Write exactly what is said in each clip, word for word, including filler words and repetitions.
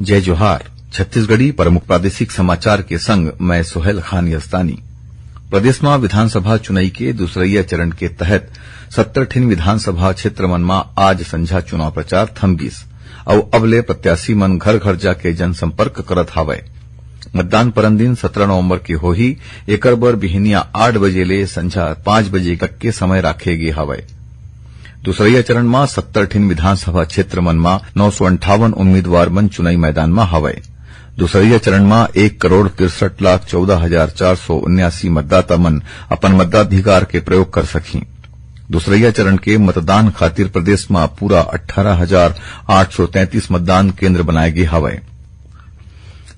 जय जोहार। छत्तीसगढ़ी प्रमुख प्रादेशिक समाचार के संग मैं सोहेल खान यस्तानी। प्रदेश म विधानसभा चुनई के दूसरइया चरण के तहत सत्तर ठिन विधानसभा क्षेत्र मन म आज संझा चुनाव प्रचार थम गिस, अउ अब ले प्रत्याशी मन घर-घर जाके जनसंपर्क करत हावय। मतदान परन दिन सत्रह नवंबर के होही, एकर बर बिहनिया आठ बजे ले संझा पाँच बजे तक के समय राखे गे हावय। दूसरइया चरण म सत्तर ठिन विधानसभा क्षेत्र मन म नौ सौ अंठावन उम्मीदवार मन चुनावी मैदान म हवय। दूसरइया चरण म एक करोड़ तिरसठ लाख चौदह हजार चार सौ उन्यासी मतदाता मन अपन मताधिकार के प्रयोग कर सकही। दूसरइया चरण के मतदान खातिर प्रदेश म पूरा अट्ठारह हजार आठ सौ तैंतीस मतदान केंद्र बनाए गे हवय।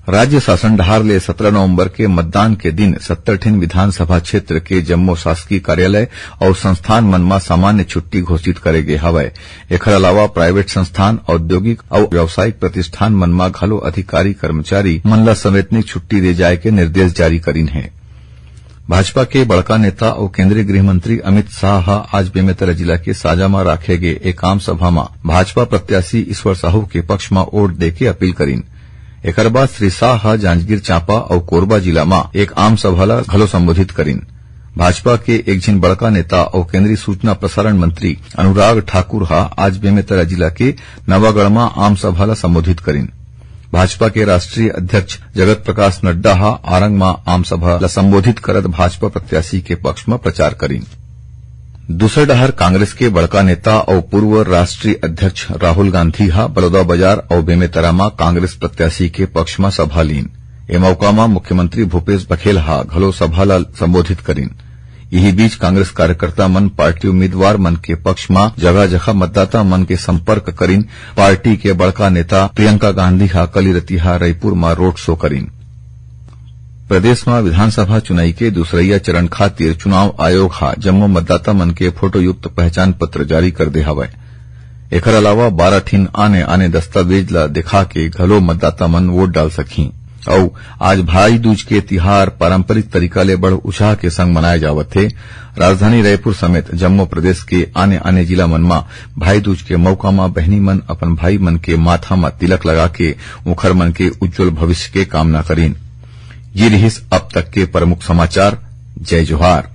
राज्य शासन डहार ले सत्रह नवंबर के मतदान के दिन सत्तर ठिन विधानसभा क्षेत्र के जम्मो शासकीय कार्यालय अउ संस्थान मन म सामान्य छुट्टी घोषित करे गे हवय। एखर अलावा प्राइवेट संस्थान, औद्योगिक अउ व्यावसायिक प्रतिष्ठान मन म घलो अधिकारी कर्मचारी मन ल सवैतनिक छुट्टी दे जाय के निर्देश जारी करिन हे। भाजपा के बड़का नेता अउ केंद्रीय गृह मंत्री अमित शाह ह आज बेमेतरा जिला के साजा म राखे गे एक आम सभा म भाजपा प्रत्याशी ईश्वर साहू के पक्ष म वोट दे के अपील करिन। एकर बाद श्री शाह ह जांजगीर चांपा अउ कोरबा जिला म एक आम सभा ल घलो संबोधित करिन। भाजपा के एक झिन बड़का नेता अउ केंद्रीय सूचना प्रसारण मंत्री अनुराग ठाकुर ह आज बेमेतरा जिला के नवागढ़ म आम सभा ल संबोधित करिन। भाजपा के राष्ट्रीय अध्यक्ष जगत प्रकाश नड्डा ह आरंग म आम सभा ल संबोधित करत भाजपा प्रत्याशी के पक्ष म प्रचार करिन। दूसर डहर कांग्रेस के बड़का नेता अउ पूर्व राष्ट्रीय अध्यक्ष राहुल गांधी ह बलौदाबाजार अउ बेमेतरा म कांग्रेस प्रत्याशी के पक्ष म सभा लीन। ए मौका म मुख्यमंत्री भूपेश बघेल ह घलो सभा ल संबोधित करिन। इही बीच कांग्रेस कार्यकर्ता मन पार्टी उम्मीदवार मन के पक्ष म जगह-जगह मतदाता मन के संपर्क करिन। पार्टी के बड़का नेता प्रियंका गांधी ह कली रतिहा रईपुर म रोड शो करिन। प्रदेश म विधानसभा चुनाई के दूसरइया चरण खातिर चुनाव आयोग ह जम्मो मतदाता मन के फोटोयुक्त पहचान पत्र जारी कर दे हवय। एखर अलावा बारह ठिन आने-आने दस्तावेज ल दिखा के घलो मतदाता मन वोट डाल सकही। अउ आज भाई दूज के तिहार पारंपरिक तरीका ले बड़ उत्साह के संग मनाए जावत हे। राजधानी रायपुर समेत जम्मो प्रदेश के आने-आने जिला मन म भाई दूज के मौका म बहिनी मन अपन भाई मन के माथा म तिलक लगा के उखर मन के उज्जवल भविष्य के कामना करिन। ये रिहिस अब तक के प्रमुख समाचार। जय जोहार।